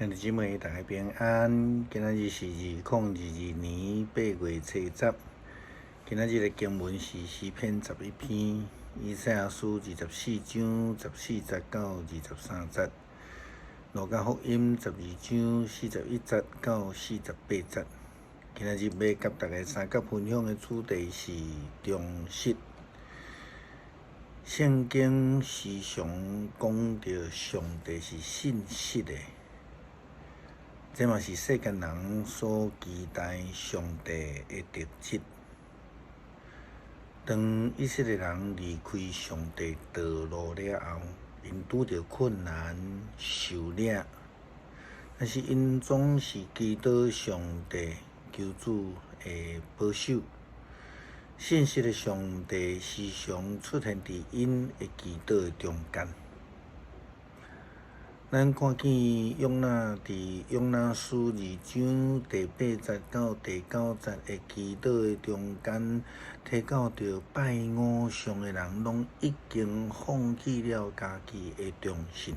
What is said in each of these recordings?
兄弟姊妹，大家平安。今仔日是2022年8月初十。今仔日的經文是詩篇11篇，以賽亞書24章14節到23節，路加福音12章41節到48節。今仔日欲佮大家相佮分享的主題是忠實。聖經時常講著上帝是信實的。這嘛是世間人所期待上帝的特質。當以色列人離開上帝道路了後，𪜶拄著困難、受掠，但是𪜶總是祈禱上帝求主的保守。信實的上帝時常出現佇𪜶的祈禱的中間。咱看見約拿佇約拿書二章第八節到第九節的祈禱的中間，提到著拜偶像的人攏已經放棄了家己的忠信。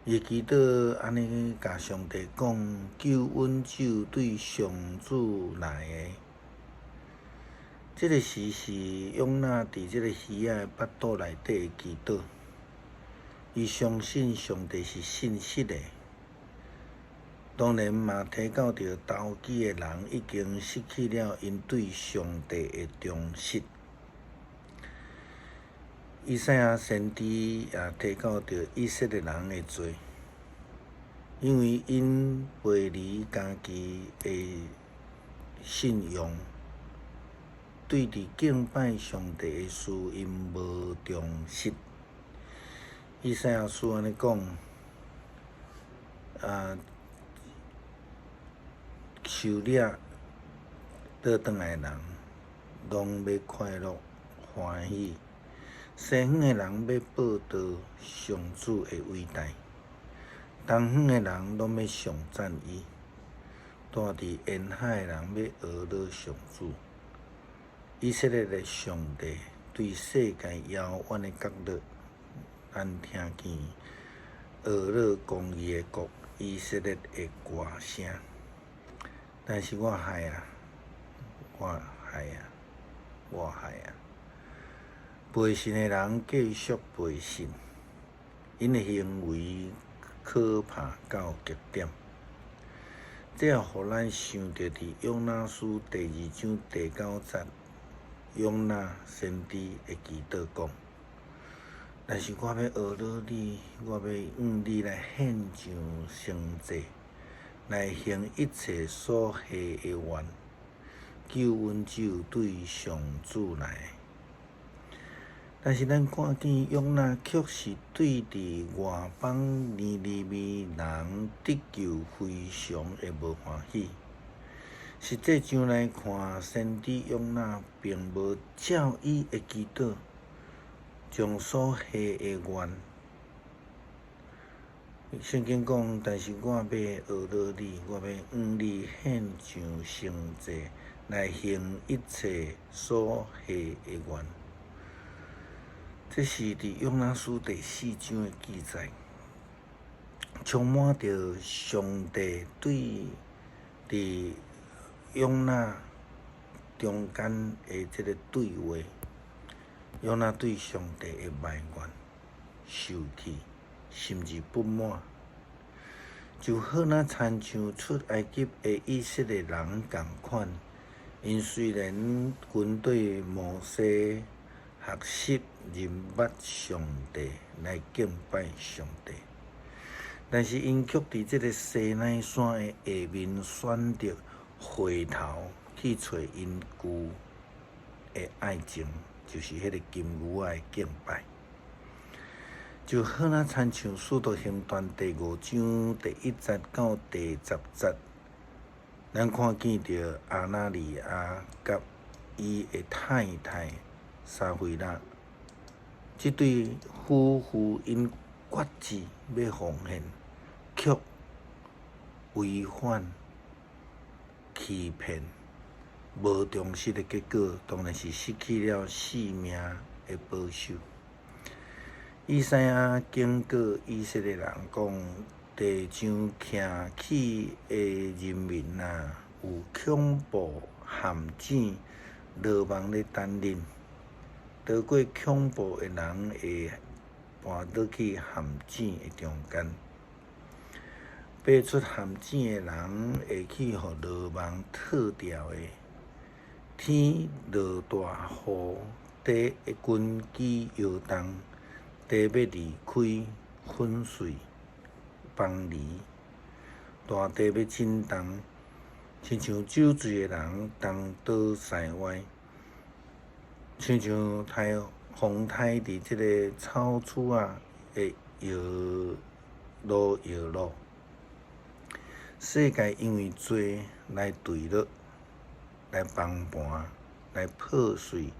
伊祈禱按呢共上帝講：救恩只有對上主來的。這个時是約拿佇這个魚仔的腹肚內底的祈禱。伊相信上帝是信實的，當然嘛提到著投機的人已經失去了𪜶對上帝的忠實。以賽亞先知也提到著以色列人的罪，因為𪜶背離家己的信仰，對佇敬拜上帝的事，𪜶無忠實。以賽亞書按呢講，啊，受掠倒轉來的人，攏欲快樂歡喜；西方的人欲報道上主的偉大，東方的人攏欲頌讚伊，住佇沿海的人欲呵咾上主。以色列的上帝對世界遙遠的角落。咱聽見呵咾公義的國以色列的歌聲，但是我害啊，我害啊，我害啊！背信的人繼續背信，𪜶的行為可怕到極點。這也予咱想著佇約拿書第二章第九節，約拿先知的祈禱講。但是我欲呵咾你，我欲向你來獻上牲祭，來行一切所許的願。救恩只有對上主來。但是咱看見約拿卻是對佇外邦尼尼微人得救非常的無歡喜。實際上來看，先知約拿並無照伊的祈禱。將所許的願，聖經講，但是我欲呵咾你，我欲向你獻上牲祭，來行一切所許的願。這是佇約拿書第四章的記載，充滿著上帝對佇約拿中間的這个對話。約拿對上帝的埋怨、受氣，甚至不滿，就好若親像出埃及的以色列人仝款，𪜶雖然跟綴摩西學習認捌上帝來敬拜上帝，但是𪜶卻佇這个西奈山的下面選擇回頭去揣𪜶舊的愛情。就是彼个金牛仔的敬拜，就好若親像《使徒行傳》第五章第一節到第十節，咱看見著亞拿尼亞佮伊的太太撒非喇，這對夫婦𪜶決志欲奉獻，卻違反欺騙。無忠實的結果，當然是失去了性命的保守。以賽亞警告以色列人講，地上徛起的人民啊，有恐怖陷阱、羅網咧等恁。逃過恐怖的人會跋落去陷阱的中間，爬出陷阱的人會去予羅網套牢的。天落大雨，地的根基搖動，地欲離開，粉碎崩離，大地欲震動，親像酒醉的人東倒西歪，親像颱風颱佇這个草厝仔的搖囉搖囉。世界因為罪來墜落，來崩盤，來破碎，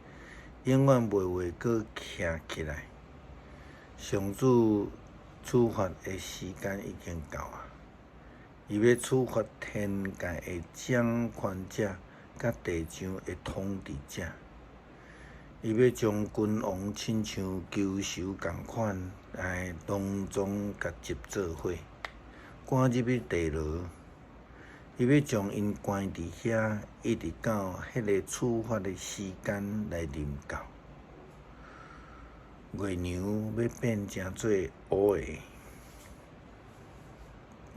永遠袂會閣徛起來。上主處罰的時間已經到啊！伊欲處罰天界的掌權者，佮地上的統治者。伊欲將君王親像鳩雠仝款，來攏總共集做伙，趕入去地牢。伊欲將𪜶關佇遐，一直到彼个處罰的時間來臨到。月娘欲變成做烏的，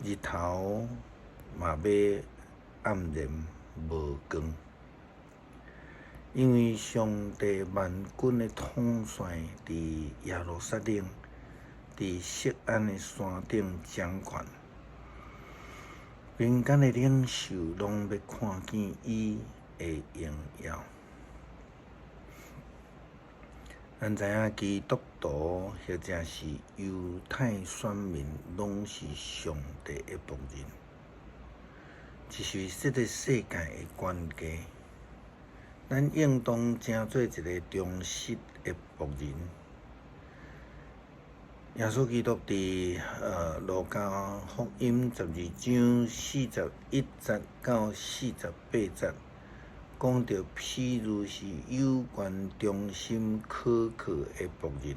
日頭嘛欲黯然無光，因為上帝萬軍的統帥佇耶路撒冷，佇錫安的山頂掌權。民間的領袖攏欲看見伊的榮耀。咱知影基督徒或者是猶太選民，攏是上帝的僕人。這是這个世界的關鍵。咱應當成做一个忠實的僕人。耶穌基督佇路加福音12章41節到48節，講著譬如是有關忠心可靠的僕人，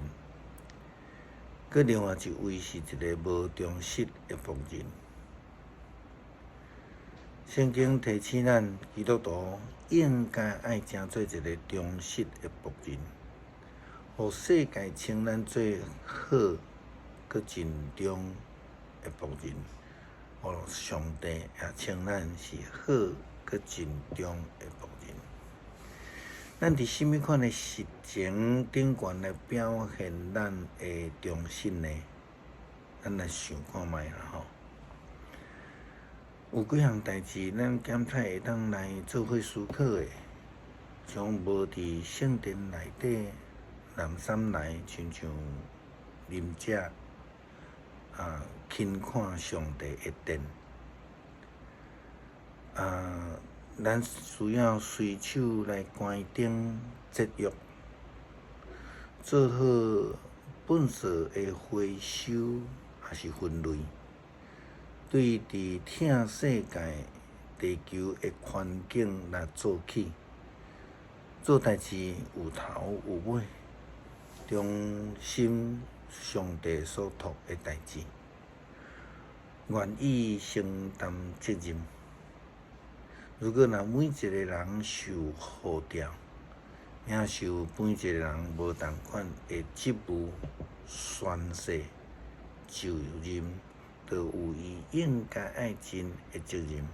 閣另外一位是一个無忠實的僕人。聖經提醒咱基督徒應該愛成做一个忠實的僕人，予世界稱咱做好閣盡忠的僕人，予上帝也稱咱是好閣盡忠的僕人。咱佇啥物款的實情頂懸來表現咱的忠信呢？咱來想看覓啦吼。有幾項代誌，咱檢採會當來做伙思考的，像無佇聖殿內底濫訕來，親像啉食啊，輕看上帝的殿啊，咱需要隨手來關燈節約，做好糞埽的回收抑是分類，對佇疼世界地球的環境來做起，做代誌有頭有尾，忠心上帝所託的代誌，願意承擔責任。如果若每一个人受呼召，領受每一个人無仝款的職務、宣誓、就任，都有伊應該愛盡的責任。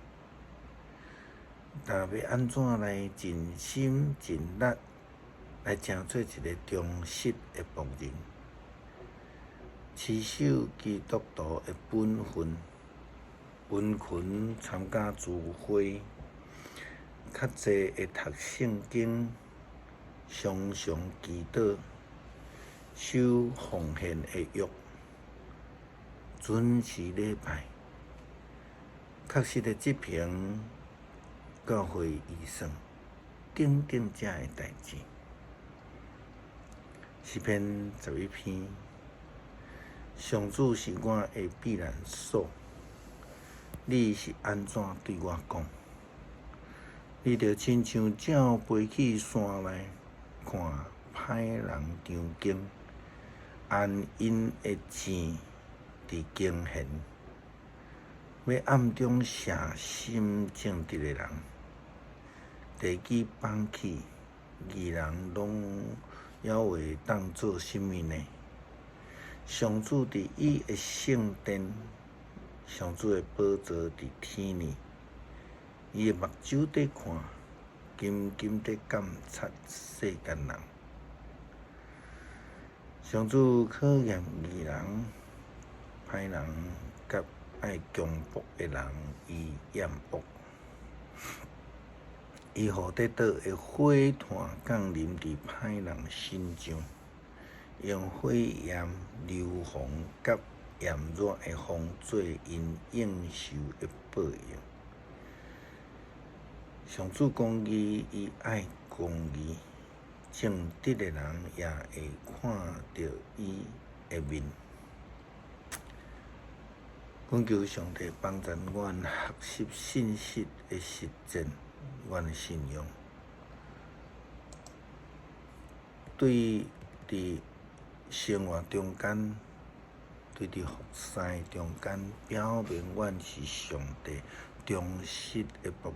但欲按怎來盡心盡力來成做一个忠實的僕人，持守基督徒的本分，殷勤參加聚會，較濟會讀聖經，常常祈禱，守奉獻的約，準時禮拜，確實的執行教會預算等等遮的代誌。詩篇11篇，上主是我的避難所，你是按怎對我講？你著親像鳥飛去山內，看歹人場景，按𪜶的箭佇弓弦。欲暗中射心正直的人，地基崩去，義人攏猶會當做啥物呢？上主佇伊的聖殿，上主的寶座佇天呢，伊的目睭佇看，緊緊佇監察世間人。上主考驗義人，歹人佮愛強暴的人，伊厭惡。伊予跌倒的火炭降臨佇歹人身上，用火焰、硫磺佮炎熱的風做𪜶應受的報應。上主公義，伊愛公義，正直的人也會看著伊的面。懇求上帝幫助阮學習信實的實踐阮的信仰，對佇生活中間，對佇服侍中間，表明阮是上帝忠實的僕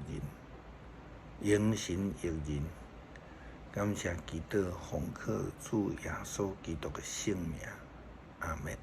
人，榮神益人。感謝祈禱，奉靠主耶穌基督的聖名，阿們。